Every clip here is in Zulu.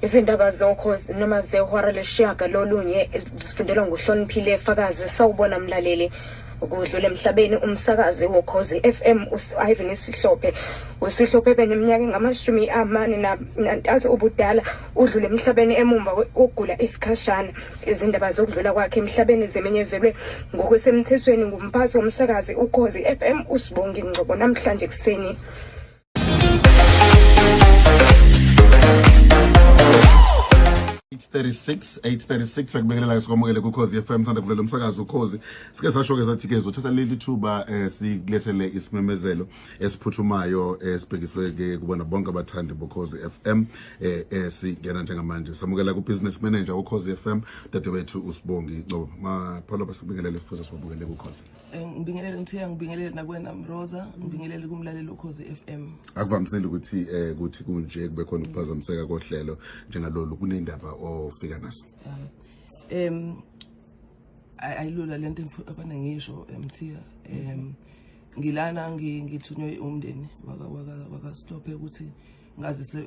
Izindaba zokhozi noma zehora lesishiyagalolunye zifundelwa nguHloniphile Fakazi. Sawubona mlaleli. Kudlula emhlabeni umsakazi woKhozi FM u-Ivan Sihlophe. USihlophe beneminyaka engama-43 ubudala, udlule emhlabeni emumva kokugula isikhashana. Izindaba zokudlula kwakhe emhlabeni zimenyezelwe ngokusemthethweni ngumphathi womsakazi uKhozi FM uSibongi Ngcobo namhlanje ekuseni. 8:36 8:36 akubingelela sikwamukele kuKhozi FM, sanda kuvela umsakazo uKhozi. Sike sasho ke sathi ke zothatha leli thuba sikulethele isimemezelo esiphuthumayo esibhekiswe ke kubona bonke abathandi boKhozi FM. Singena njengamanje samukela ku business manager woKhozi FM, dadewethu uSibongi Ngcobo. Mapholo, basikubingelele futhi sibabukele kuKhozi. Ngibingelele Mthiya, ngibingelele nakwena Mroza, ngibingelele kumlaleli uKhozi FM. Akuvamisile ukuthi kuthi kunje kube khona ukuphazamiseka kohlelo njengalolu, kunendaba ofika naso. Ayilula lento efana ngisho, Mthiya. Ngilana ngithunywe umndeni waka Sihlophe ukuthi ngazise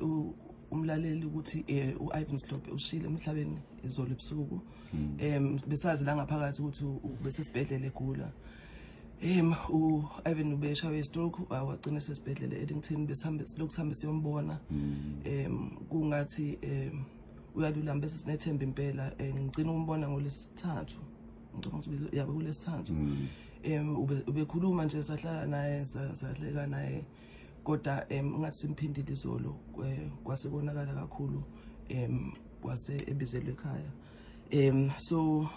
umlaleli ukuthi uIvan Sihlophe ushile emhlabeni izolo ebusuku. Besazi la ngaphakathi ukuthi ubesesibhedlela egula. U-Ivan ubeshawe stroke, wagcina sesibhedlela eDington, besihambe silokhu sihambe siyombona. Kungathi uyalulama, bese sinethemba impela. Ngicina ukumbona ngolesithathu, ngicabanga ukuthi yabo kulesithathu. Ubekhuluma nje, sahlala naye, sahleka naye, kodwa ngathi simphindile izolo, kwase konakala kakhulu, kwase ebizelwe ekhaya. So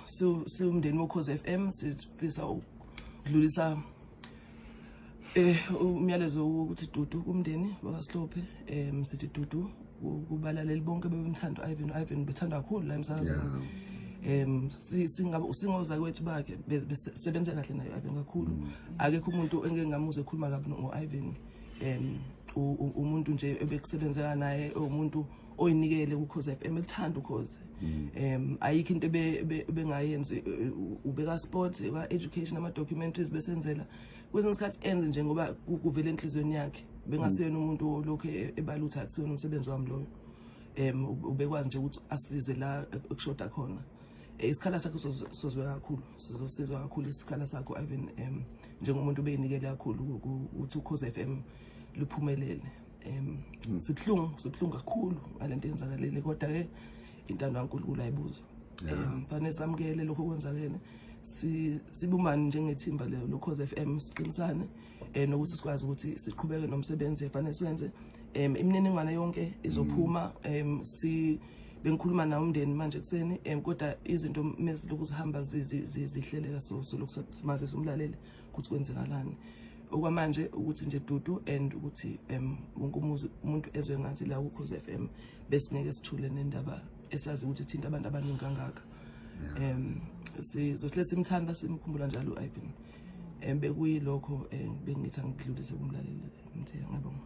siwumndeni woKhozi FM sifisa ukudlulisa umyalezo ukuthi dudu kumndeni wakaSihlophe. Sithi dudu kubalaleli bonke bebemthanda Ivan. Ivan bethanda kakhulu la emsakazweni. Singabe singoza kwethu bakhe, besebenza kahle naye Ivan kakhulu. Akekho umuntu engeke ngamuzwe ekhuluma kabi ngo-Ivan. Umuntu nje ebekusebenzeka naye, umuntu oyinikele kuKhozi FM, elithanda uKhozi. Ayikho into ebengayenzi, ubeka sport, eka education, ama documentaries besenzela. Kwesinye isikhathi enze nje ngoba kuvela enhliziyweni yakhe, bengasiyena umuntu olokhu ebalutha akusiyona umsebenzi wami loyo. Ubekwazi nje ukuthi asize la ekushoda khona. Isikhala sakho sozwe kakhulu, sizosizwa kakhulu isikhala sakho Ivan, njengomuntu obeyinikele kakhulu ukuthi uKhozi FM luphumelele. Sibhlungu, sibhlungu kakhulu ngalento yenzakalile, kodwa ke intando kaNkulunkulu ayibuzwa. Fanele samukele lokho okwenzakele, sibumbane njengethimba loKhozi FM, siqinisane nokuthi sikwazi ukuthi siqhubeke nomsebenzi efanele siwenze. Imininingwane yonke izophuma. Si bengikhuluma nawo umndeni manje ekuseni, kodwa izinto mezilokhu zihamba zihleleka, so lokhu simazisa umlaleli ukuthi kwenzekalani. Okwamanje ukuthi nje dudu, and ukuthi wonke umuntu ezwe ngathi la kuKhozi FM besingeke sithule nendaba esazi ukuthi ithinta abantu abaningi kangaka. Sizohle simthanda, simkhumbula njalo uIvan. Bekuyilokho bengithi angidlulise kumlaleli Mthiya, ngiyabonga.